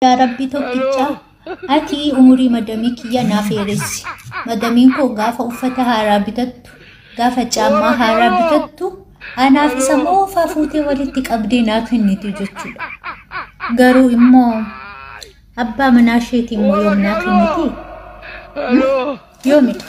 Yaa Rabbii tokkicha, ati umurii madamii kiyya naaf dheeressi. Madamiin koo gaafa uffata haaraa bitattu, gaafa caammaa haaraa bitattu, anaaf isa moofaa fuutee walitti qabdee naa kenniti jechuudha. Garuu immoo abbaa manaa isheetii immoo yoom naa kenniti? Yoomidha?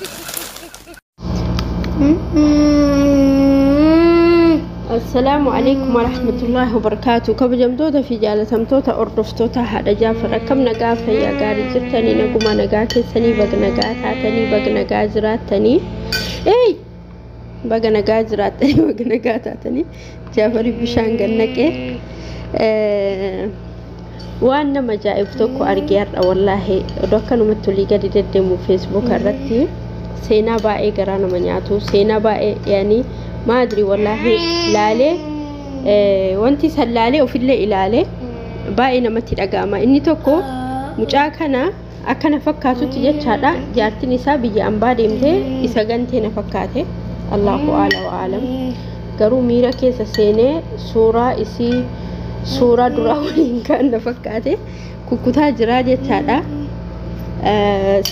Assalaamu alaikum warahmatullaahi wabarakaatu. Kabajamtoota fi jaalatamtoota hordoftoota haadha Jaafar, akkam nagaa, fayyaa gaarii jirtanii? Naguma nagaa keessanii? Baga nagaa taatanii, baga nagaa jiraattanii. Eey, baga nagaa jiraattanii, baga nagaa taatanii. Jaafari bishaan gannaqee waan nama ajaa'ibu tokko argee har'a, wallaahi odoo akkanumatti olii gadi deddeemu Feesbuuk irratti seenaa baay'ee garaa nama nyaatu, seenaa baay'ee yaanii maadri wallaahi laalee, wanti san laalee ofillee ilaalee baay'ee namatti dhaga'ama. Inni tokko mucaa kana akkana fakkaatutti jechaadha. Jaartiin isaa biyya ambaa deemtee isa gantee na fakkaate. Allahu aala wa aalam. Garuu miira keessa seenee suuraa isii suuraa duraa waliin kan na fakkaate kukkutaa jiraa jechaadha.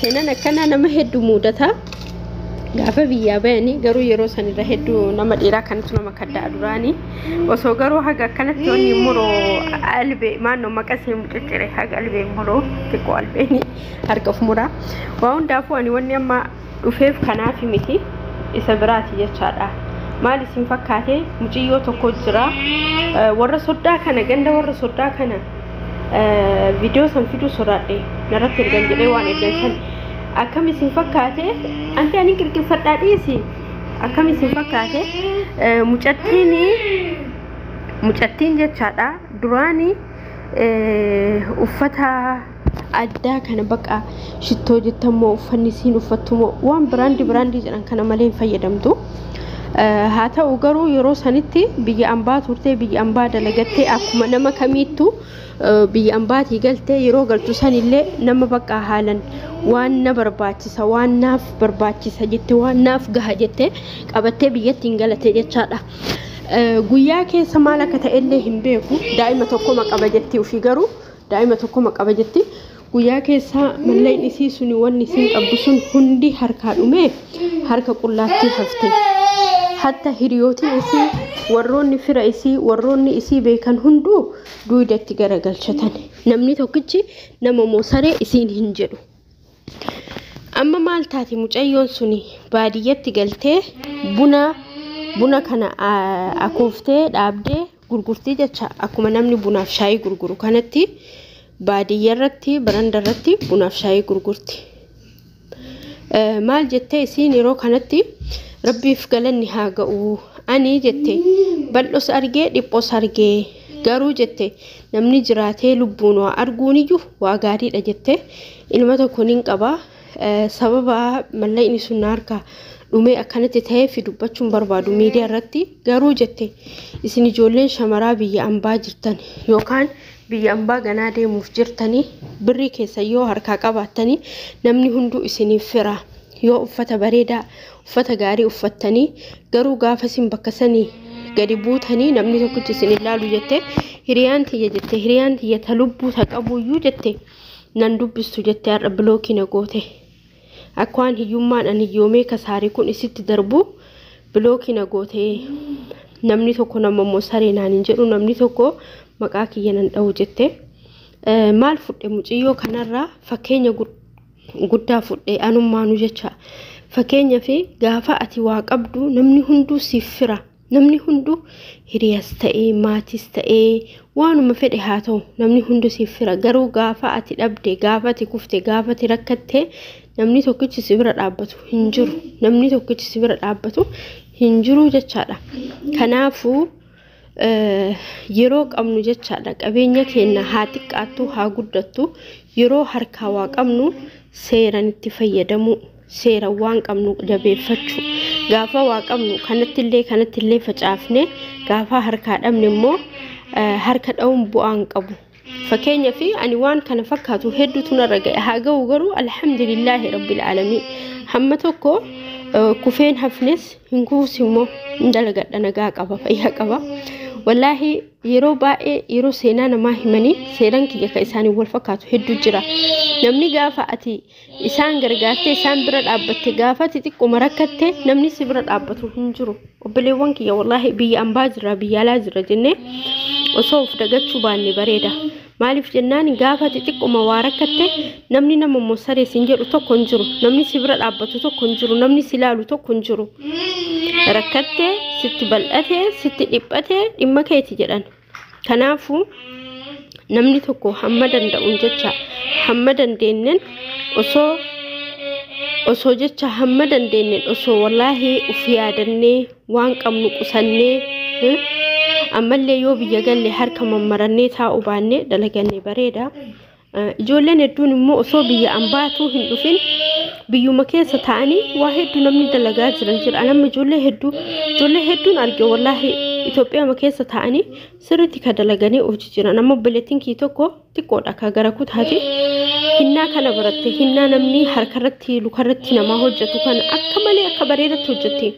Seenaan akkanaa nama hedduu mudata. Gaafa biyyaa bayanii garuu yeroo sanirra hedduu nama dhiiraa kanatu nama kaddaa duraanii osoo garuu haga akkanatti wanni muroo albee maannoo maqasii muciccire haga albee muroo xiqqoo albeeni harka of muraa. Waa hundaafuu ani wanni amma dhufeef kanaaf miti, isa biraati jechaadha. Maal isin fakkaate? Muciyyoo tokko jira, warra soddaa kana, ganda warra soddaa kana. Viidiyoo san fiduu sodaadhe, narratti ergan jedhee waan ergan san. Akkam isin fakkaate? Anti ani qirqirfadhaa dhiisi. Akkam isin fakkaate? Mucattiin jechaadha, duraani uffata addaa kana baqa shittoo jettammoo uffanni isiin uffattumoo waan biraandii biraandii jedhan kana malee hin fayyadamtu. Haa ta'u garuu yeroo sanitti biyya ambaa turtee, biyya ambaa dalagattee, akkuma nama kamiittu biyya ambaatii galtee, yeroo galtu sanillee nama bakka haalan waan na barbaachisa, waan naaf barbaachisa jette, waan naaf gaha jette qabattee biyyatti hin galate jechaadha. Guyyaa keessa maal akka ta'ellee hin beeku. Daa'ima tokkoma qaba jetti ofii, garuu daa'ima tokkoma qaba jetti. Guyyaa keessa mallaqni isii suni, wanni isiin qabdu sun hundi harkaa dhumee harka qullaatti hafte. Hatta hiriyootiin isii, warroonni fira isii, warroonni isii beekan hunduu duudatti garagalchatan. Namni tokkichi nama moosaree isiin hin jedhu. Amma maal taate? Mucayyoon suni baadiyyatti galtee buna kana akooftee dhaabdee gurgurtii jecha. Akkuma namni bunaaf shaayii gurguru kanatti baadiyyaa irratti, baranda irratti bunaaf shaayii gurgurti. Maal jettee isiin yeroo kanatti? "Rabbiif galanni haa ga'u, ani," jette, "bal'os argee, dhiphos argee, garuu," jette, "namni jiraatee lubbuun waa arguun iyyuu waa gaariidha," jette. "Ilma tokko nin qaba. Sababa mallaqni sun na harkaa dhumee akkanatti ta'ee fi dubbachuun barbaadu miidiyaa irratti. Garuu," jette, "isin ijoolleen shamaraa biyya ambaa jirtan yookaan biyya ambaa ganaa deemuuf jirtanii, birrii keessa yoo harkaa qabaattanii namni hunduu isiniif fira. Yoo uffata bareedaa, uffata gaarii uffattanii, garuu gaafa isin bakka sanii gadi buutanii namni tokkichi isin ilaalu," jette. "Hiriyaan tiyya," jette, "hiriyaan tiyya ta lubbuu ta qabuyyuu," jette, "nan dubbistu," jette, "har'a bilookii na goote. Akka waan hiyyummaan ani hiyyoomee kasaarii kun isitti darbu bilookii na goote. Namni tokko nama immoo saree naan hin jedhu, namni tokko maqaa kiyya nan dha'u," jette. Maal fudhe muciyyoo kanarraa? Fakkeenya guddaa fudhe anummaanu jecha. Fakkeenya fi gaafa ati waa qabdu namni hunduu siif fira. Namni hunduu hiriyas ta'ee, maatis ta'ee, waanuma fedhe haa ta'u, namni hunduu siif fira. Garuu gaafa ati dhabde, gaafa ati kufte, gaafa ati rakkatte, namni tokkichi si bira dhaabbatu hin jiru. Namni tokkichi si bira dhaabbatu hin jiru jechaadha. Kanaafuu yeroo qabnu jechaadha, qabeenya keenya haa xiqqaattu haa guddattu, yeroo harkaa waa qabnu seeran itti fayyadamuu, seeran waan qabnu jabeeffachuu. Gaafa waa qabnu kanattillee facaafne, gaafa harkaa dhabne immoo harka dha'uun bu'aa hin qabu. Fakkeenya fi ani waan kana fakkaatu hedduutu narra ga'e. Haa ga'u garuu alhamdulillaahi rabbil aalamiin, hamma tokko kufeen hafnes hin kuus immoo hin dalagadha, nagaa qaba, fayyaa qaba. Wallaahi yeroo baay'ee yeroo seenaa namaa himanii seenaan kiyya ka isaanii wal fakkaatu hedduu jira. Namni gaafa ati isaan gargaartee isaan bira dhaabbatte, gaafa ati xiqquma rakkatte, namni si bira dhaabbatu hin jiru. Obboleewwan kiyya, wallaahi biyya ambaa jira, biyya alaa jira jennee osoo of dagachuu baanne bareeda. Maaliif jennaan, gaafa ati xiqquma waa rakkatte namni nama immoo saree siin jedhu tokko hin jiru. Namni si bira dhaabbatu tokko hin jiru. Namni si ilaalu tokko hin jiru. Rakkattee sitti bal'atee sitti dhiphatee dhimma keeti jedhan. Kanaafuu namni tokko hamma danda'uun jecha, hamma dandeenyen osoo jecha, hamma dandeenyen osoo wallaahi uf yaadannee waan qabnu qusannee, ammallee yoo biyya galle harka mammarannee taa'uu baannee dalagannee bareeda. Ijoolleen hedduun immoo osoo biyya ambaatuu hin dhufin biyyuma keessa taa'anii waa hedduu namni dalagaa jiran jira. Namni ijoollee hedduu, ijoollee hedduun arge, wallaahi Itoophiyaa keessa taa'anii sirriitti ka dalaganii hojii jiran. Amma obboleettiin kii tokko xiqqoodha, ka gara kutaati. Hinnaa kana baratte, hinnaa namni harkarratti lukarratti namaa hojjetu kana akka malee akka bareedatti hojjette.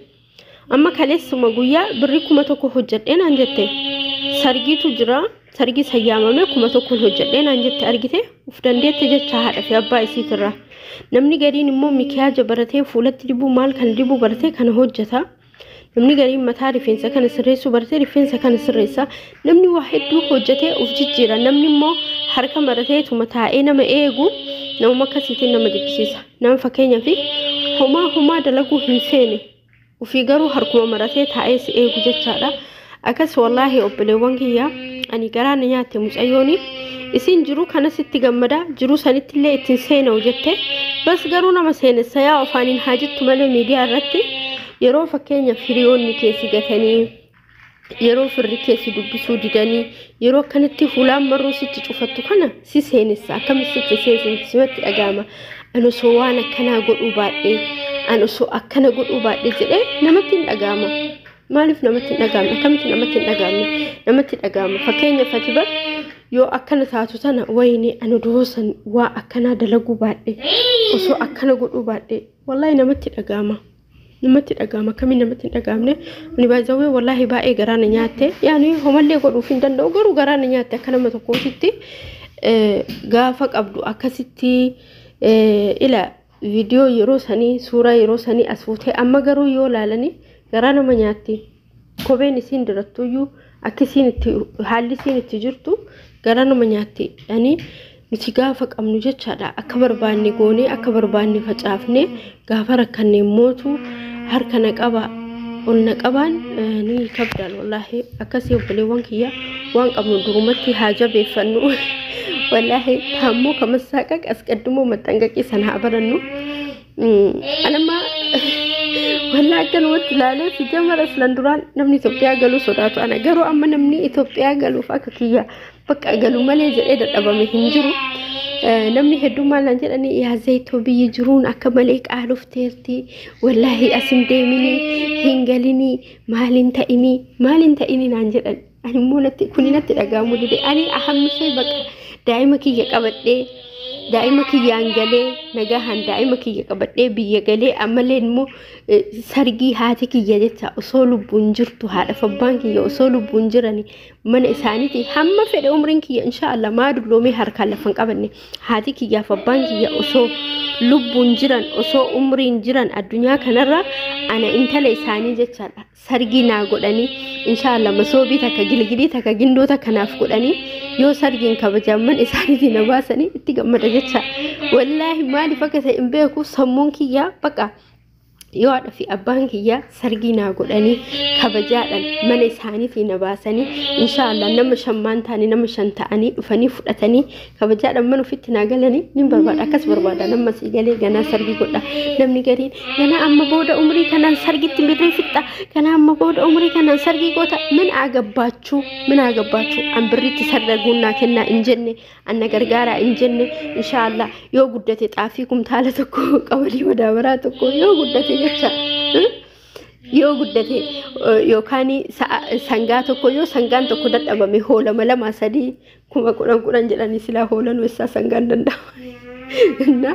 Amma kaleessuma guyyaa birrii 1000 hojjedhee naan jette. Sargiitu jira. Sargii sayyaamame 1000 hojjedhee naan jette. Argite, uf dandeette jecha haadha fi abbaa isiitirra. Namni gariin immoo mikiyaaja baratee, fuulatti dibuu, maal kana dibuu baratee kana hojjeta. Namni gariin mataa rifeensa kana sirreessuu baratee rifeensa kana sirreessa. Namni waa hedduu hojjetee uf jijjiira. Namni immoo harka marateetuma taa'ee nama eegu namuma akkasiitiin nama jibbisiisa. Nama fakkeenyaaf homaa homaa dalaguu hin feene, ufii garuu harkuma maratee taa'ee si eegu jechaadha. Akkas wallaahi obboleewwan kiyya, ani garaa na nyaatte mucayyooni. Isin jiru kana sitti gammada, jiru sanitti illee ittiin seena'u jette. Bas garuu nama seenessa yaa afaaniin haa jettu malee, miidiyaa irratti yeroo fakkeenyaaf hiriyoonni keessi gatanii, yeroo firri keessi dubbisuu didanii, yeroo akkanatti fuulaan marruu sitti cufattu kana si seenessa. Akkamitti sitti seenessa dhaga'ama? Ani osoo waan akkanaa godhuu baadhee, ani osoo akkana godhuu baadhee jedhee namatti hin dhaga'ama. Maaliif namatti hin dhaga'amne? Akkamitti namatti hin dhaga'amne? Namatti dhaga'ama. Fakkeenyaaf ati bar yoo akkana taatu tana, wayini ani doosan waa akkanaa dalaguu baadhee, osoo akkana godhuu baadhee, wallaahi namatti dhaga'ama. Namatti dhaga'ama. Akkamiin namatti hin dhaga'amne? Ani baay'ee wallaahi baay'ee garaa na nyaatte. Yaani homallee godhuuf hin danda'u, garuu garaa na nyaatte. Akka nama tokkootitti gaafa qabdu akkasitti ila viidiyoo yeroo sanii, suuraa yeroo sanii as fuutee, amma garuu yoo laalanii garaa nama nyaatti. Kopheen isiin dirattuyyuu, akka isiin itti, haalli isiin itti jirtu garaa nama nyaatti. Yani nuti gaafa qabnu jechaadha akka barbaanne goonee, akka barbaanne facaafne, gaafa rakkanne mootu harka na qaba ol na qabaan ni kabdaan. Wallaahi akkasii obboleewwan kiyya, waan qabnu durumatti haa jabeeffannu. Wallaahi taammoo ከመሳቀቅ አስቀድሞ መጠንቀቅ sana haa barannu. Anamma wallaahi akkanumatti ilaalee si jamara silan duraan namni Itoophiyaa galuu sodaatu ana, garuu amma namni Itoophiyaa galuuf akka kiyya bakka galu malee jedhee dadhabame hin jiru. Namni hedduun maal naan jedhanii, yaa zayitoo, biyyi jiruun akka malee qaalofteerti, wallaahi as hin deeminii, hin galinii, maaliin ta'inii, maaliin ta'inii naan jedhan. Ani immoo natti kuni natti dhaga'amuu dide. Ani ahammishee bakka daa'ima kiyya qabadhee, daa'ima kiyyaan galee, nagahaan daa'ima kiyya qabadhee biyya galee, ammallee immoo sargii haati kiyya jecha osoo lubbuun jirtu, haadha abbaan kiyya osoo lubbuun jirani, mana isaaniiti hamma fedhe umriin kiyya inshaallah maa dulloomee harkaan lafa hin qabanne, haati kiyyaaf abbaan kiyya osoo lubbuun jiran, osoo umriin jiran, addunyaa kanarra ana intala isaanii jechaadha sargii naa godhanii, inshaallah masoobii takka, gilgilii takka, gindoo takka naaf godhanii, yoo sargiin kabajaman isaaniitii na baasanii itti gammada jecha. Wallaahi maaliif akka ta'e hin beeku, sammuun kiyyaa baqa yoo haadha fi abbaan kiyya sargii naa godhanii kabajaadhaan mana isaaniitii na baasanii, inshaallah nama shammaan ta'anii, nama shan ta'anii dhufanii fudhatanii kabajaadhaan mana ofitti naa galanii nin barbaada. Akkas barbaada. Nama sii galee ganaa sargii godha. Namni gariin ganaa amma booda umrii kanaan sargitti birrii fixxa, ganaa amma booda umrii kanaan sargii goota. Min agabbaachuu, min agabbaachuu, an birriitti sardaguun naa kennaa hin jenne, an na gargaaraa hin jenne. Inshaallah yoo guddate xaafii kumtaala tokko, qamadii madaabaraa tokko yoo guddate jecha, yoo guddate yookaan sangaa tokko, yoo sangaan tokko dadhabame hoolama lama sadii, 10,010,000 jedhanii silaa hoolan weessaa sangaan danda'ama.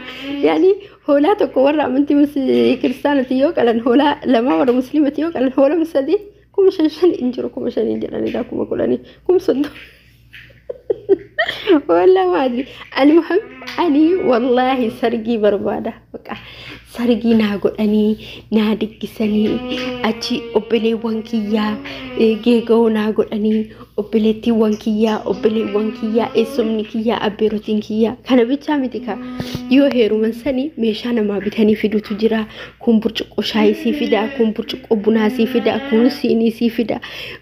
Yaani hoolaa tokko warra amantii kiristaanati yoo qalan hoolaa lama, warra musliimati yoo qalan hoolama sadii. 5,000 hin jiru 5,000 jedhanidha 10,000 30,000. Wallah maadri almuhim ani wallahi sargii barbaada. Baqa sargii naa godhanii naa diggisanii achi obboleewwan kiyyaa geega'oo naa godhanii obboleettiiwwan kiyyaa obboleewwan kiyyaa eessumni kiyyaa abbeerotiin kiyyaa kana bichaa miti ka yoo heeruman sanii meeshaa namaa bitanii fidutu jira. Kun burcuqqoo shaayii sii fida, kun burcuqqoo bunaa sii fida, kun siinii sii fida,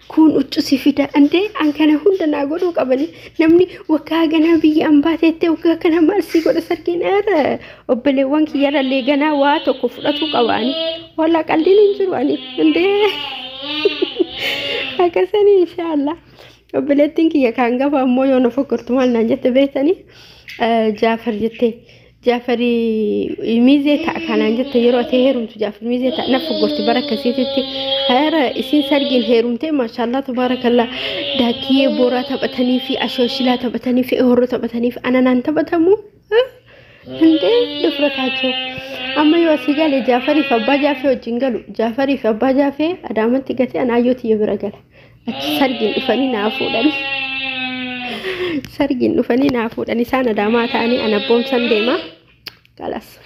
kun huccuu sii fida. Andee an kana hunda naa godhuu qabanii namni waggaa ganaa biyya ambaa teettee waggaa kana maal sii godha sargiin ara obboleewwan kiyyarrallee ganaa waa tokko fudhatuu qabaani. Wallaa qaldiin hin jiru ani andee akkasanii inshaallah. Obboleettiin kiyya kan gafa ammoo yoo na fokkortu maal naan jette beektanii Jaafar jettee Jaafarii miizee ta'a kanaan jette yeroo ati heerumtu Jaafar miizee ta'a na foggorti bara akkasiititti hayara isiin sargiin heerumtee maashaallah tabaarakallaa daakiyyee booraa taphatanii fi ashooshilaa taphatanii fi horroo taphatanii fi ananaan taphatamu hindee dufrataachoo amma yoo asii gale Jaafariif abbaa Jaafee wajjin galu Jaafariif abbaa Jaafee Adaamatti gatee anaayyoo tiyya bira gala achi sargiin dhufanii naa fuudhanii. Sargiin dhufanii naa fuudhan isaan Adaamaa ta'anii ana boomsan deema. Kalas.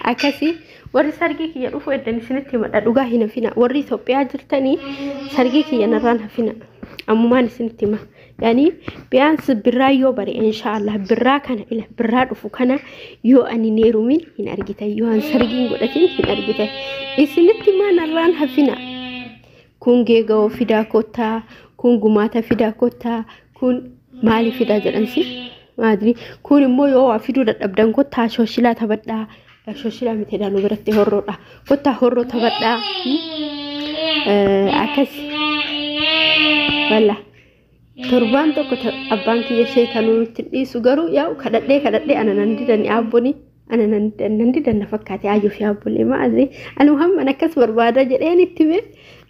Akkasii warri sargii kiyya dhufu eddan isinitti himadha dhugaa hin hafina. Warri Itoophiyaa jirtanii sargii kiyya narraan hafina. Ammumaan isinitti hima. Yaani biyaans birraa yoo bare inshaallah birraa kana ila birraa dhufu kana yoo ani hin heerumin hin argitan yoo an sargiin godhatin hin argitan. Isinitti himaa narraan hafina. Kun geega'oo fidaa kottaa, kun gumaata fidaa kottaa, kun maali fidaa jedhansi maadri kun immoo yoo waa fiduu dadhabdan kottaa shooshilaa taphadhaa. Shooshilaa miti nu biratti horroodha. Kottaa horroo taphadhaa. Akkas walla torbaan tokko abbaan kiyya sheekanuu nutti dhiisu garuu yaa'u kadhadhee kadhadhee ana nan didan aabboni ana nan didan na fakkaate aayyoo fi aabbolee maadri ani muhamman akkas barbaada jedheen itti hime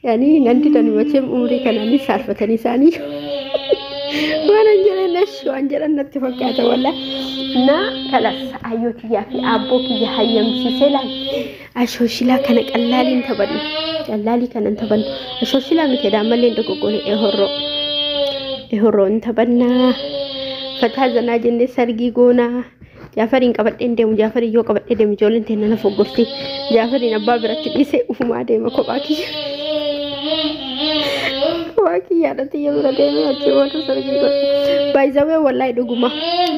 yaani nan didan macheem umrii kanaanis saalfatanii isaanii waan an jedhan ash waan jedhan natti fakkaata walla na kalas aayyoo kiyyaa fi aabboo kiyya hayyamsiisee laal ashooshilaa kana qallaaliin taphannu qallaalii kanan taphannu ashooshilaa miti daammallee dogoggore ehorroo ehorroo hin taphannaa fataa zanaa jennee sargii goonaa. Jaafariin qabadheen deemu Jaafarii yoo qabadhee deemu ijoolleen teenya na foggorti. Jaafariin abbaa biratti dhiisee ufumaa deema kophaa kiyya. Kophaa kiyyaadha tiyya bira deemee achi booda sargii godha. Baay'izawee wallaahi dhuguma.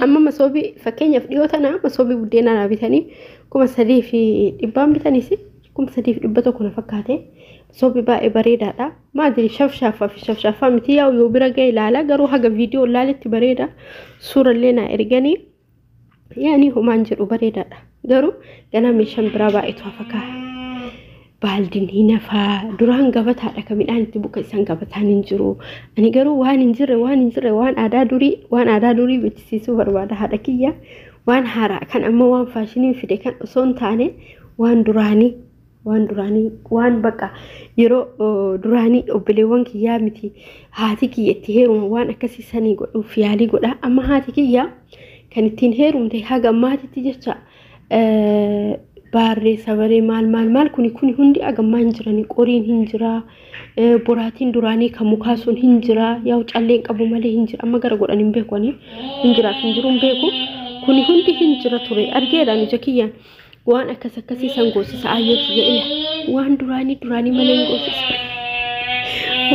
Amma masoobii fakkeenyaaf dhiyoo tana masoobii buddeenaa naa bitanii 3,100 bitaniis 3,100 na fakkaate. Masoobii baay'ee bareedaadha. Maadri shafshaaffaa fi shafshaaffaa miti yaa'u yoo bira ga'e ilaala garuu haga viidiyoo ilaaletti bareeda. Suurallee naa erganii. Yaani homaan jedhu bareedaadha. Garuu ganaa meeshaan biraa baay'eetu hafa kaa. Baaldiin hin hafaa. Duraan gabataadha kan midhaan itti buqqisiisan gabataan hin jiru. Ani garuu waan hin jirre waan hin jirre waan aadaa durii waan aadaa durii beeksisuu barbaada haadha kiyya. Waan haaraa kan amma waan faashinii fide kan osoo hin taane waan duraanii waan duraanii waan bakka yeroo duraanii obboleewwan kiyyaa miti haati kiyya itti heeruma waan akkasii sanii godhuuf yaalii godha. Amma haati kiyya kan ittiin heerumte haga ammaatitti jecha baarree sabaree maal maal maal kuni kuni hundi hagammaa hin jirani qoriin hin jira boraatiin duraanii kan mukaa sun hin jira yaa'u calleen qabu malee hin jira amma gara godhan hin beeku ani hin jiraaf hin jiru hin beeku kuni hundi hin jira ture argeedhaan ija kiyyaan waan akkas akkasii san goosisa ayyoo kiyya ila waan duraanii duraanii malee hin goosisu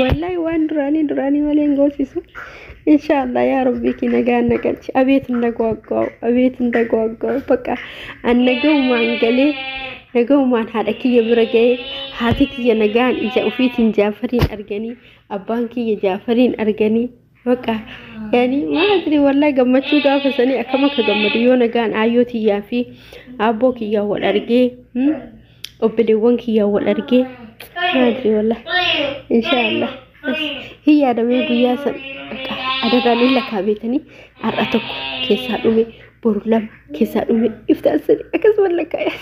wallaahi waan duraanii duraanii malee hin goosisu. Inshaallah yaa Rabbii ki nagaan na galchi. Abeet ndagwaggaawu abeet ndagwaggaawu bakka an nagaumaan galee nagaumaan haadha kiyya bira ga'ee haati kiyya nagaan ija ofiitiin Jaafariin arganii abbaan kiyya Jaafariin arganii bakka yaani maadri wallaahi gammachuu gaafa sanii akkam akka gammadu yoo nagaan aayyoo tiyyaa fi aabboo kiyyaa wal argee obboleewwan kiyyaa wal argee maadri wallaahi inshaallah hin yaadamee guyyaa san adadaan hin lakkaa beetanii har'a tokko keessaa dhume boru lama keessaa dhume iftaan sadi akkasuma lakkaa'e.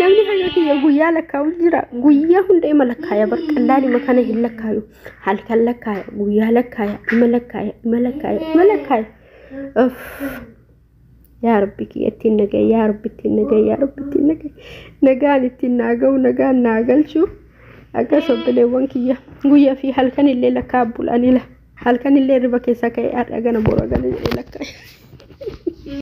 Namni haga kiyya guyyaa lakkaa'u jira guyyaa hunda ima lakkaaya bar qallaalima kana hin lakkaayu halkan lakkaaya guyyaa lakkaaya ima lakkaaya ima lakkaaya ima lakkaaya. Yaa Rabbi kiyya ittiin nagaye yaa Rabbi ittiin nagaye yaa Rabbi ittiin nagaye nagaan ittiin naa ga'u nagaan naa galchu. Akkas obboleewwan kiyya guyyaa fi halkan illee lakkaa bulanii la halkan illee riba keessaa ka'ee har'a gana boora gana jedhee lakkaa.